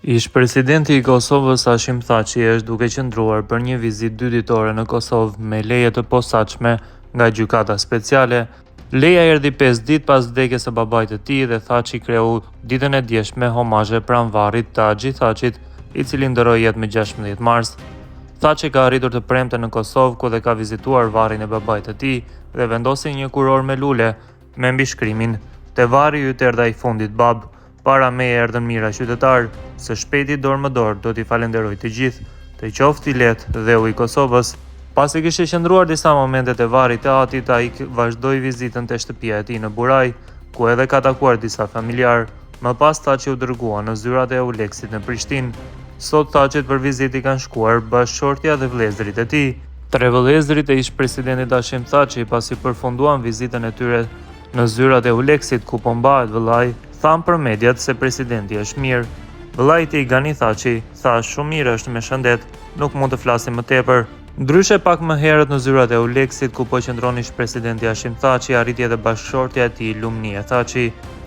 Ish-presidenti i Kosovës Hashim Thaçi është duke qëndruar për një vizitë dyditore në Kosovë me leje të posaçme nga Gjykata Speciale. Leja erdhi 5 ditë pas vdekjes së babait të tij dhe Thaçi kreu ditën e djeshme homazhe pranë varrit të Haxhi Thaçit, i cili ndërroi jetë më 16 mars. Thaçi ka arritur të premten në Kosovë ku dhe ka vizituar varrin e babait të tij dhe vendosi një kurorë me lule me mbishkrimin Te varri yt erdha i fundit babë, para meje erdhën mijëra qytetarë, së shpejti dorë më dorë do t'i falenderoj të gjithë, të qoftë i lehtë dheu i Kosovës. Pasi kishte qëndruar disa momente te varri i atit, ai vazhdoi vizitën te shtëpia e tij në Buraj, ku edhe ka takuar disa familjarë. Më pas Thaçi u dërgua në zyrat e EULEX-it në Prishtinë. Sot Thaçit për vizitë i kanë shkuar bashkëshortja dhe vëllezërit e tij. Tre vëllezërit e ish-presidentit Hashim Thaçi, pasi përfunduan vizitën e tyre në zyrat e EULEX-it ku po mbahet vëllai, thanë për mediat se presidenti është mirë. Vëllai i tij Gani Thaçi, tha shumë mirë është me shëndet, nuk mund të flasim më tepër. Ndryshe pak më herët në zyrat e EULEX-it ku po qëndron ish-presidenti Hashim Thaçi arriti edhe bashkëshortja e tij Lumnije Thaçi.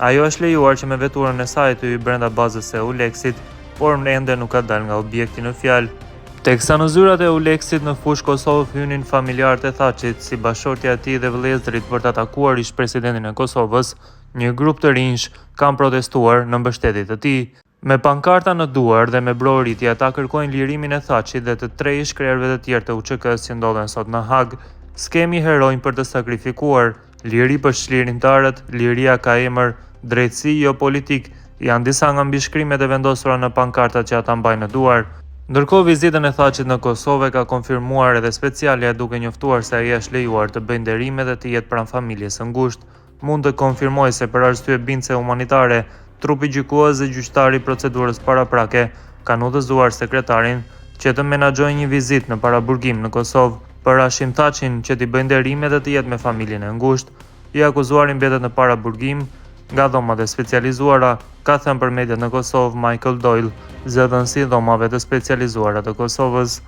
Ajo është lejuar që me veturën e saj të hyjë brenda bazës së EULEX-it, por ende nuk ka dalë nga objekti në fjalë. Teksa në zyrat e EULEX-it në Fushë Kosovë hynin familjarët e Thaçit, si bashkëshortja e tij dhe vëllezërit për ta takuar ish-presidentin e Kosovës, një grup të rinjsh kanë protestuar në mbështetje të tij. Me pankarta në duar dhe me brohoritje ata kërkojnë lirimin e Thaçit dhe të tre ish-krerëve të tjerë të UÇK-së që ndodhen sot në Hagë. S'kemi heronj për të sakrifikuar, Liri për çlirimtarët, liria ka emër, drejtësi jo politikë, janë disa nga mbishkrimet e vendosura në pankartat që ata mbajnë në duar. Ndërkohë vizitën e Thaçit në Kosovë e ka konfirmuar edhe Specialja duke njoftuar se ai është lejuar të bëjë nderime dhe të jetë pranë familjes së ngushtë. Mund të konfirmoj se për arsye bindëse humanitare, trupi gjykues dhe gjyqtari i procedurës paraprake kanë udhëzuar sekretarin që të menaxhojë një vizitë në paraburgim në Kosovë. Për Hashim Thaçin, që t'i bëjë nderime dhe të jetë me familjen e ngushtë. I akuzuari mbetet në paraburgim nga Dhomat e Specializuara, ka thënë për mediat në Kosovë Michael Doyle, zëdhënësi i Dhomave të Specializuara të Kosovës.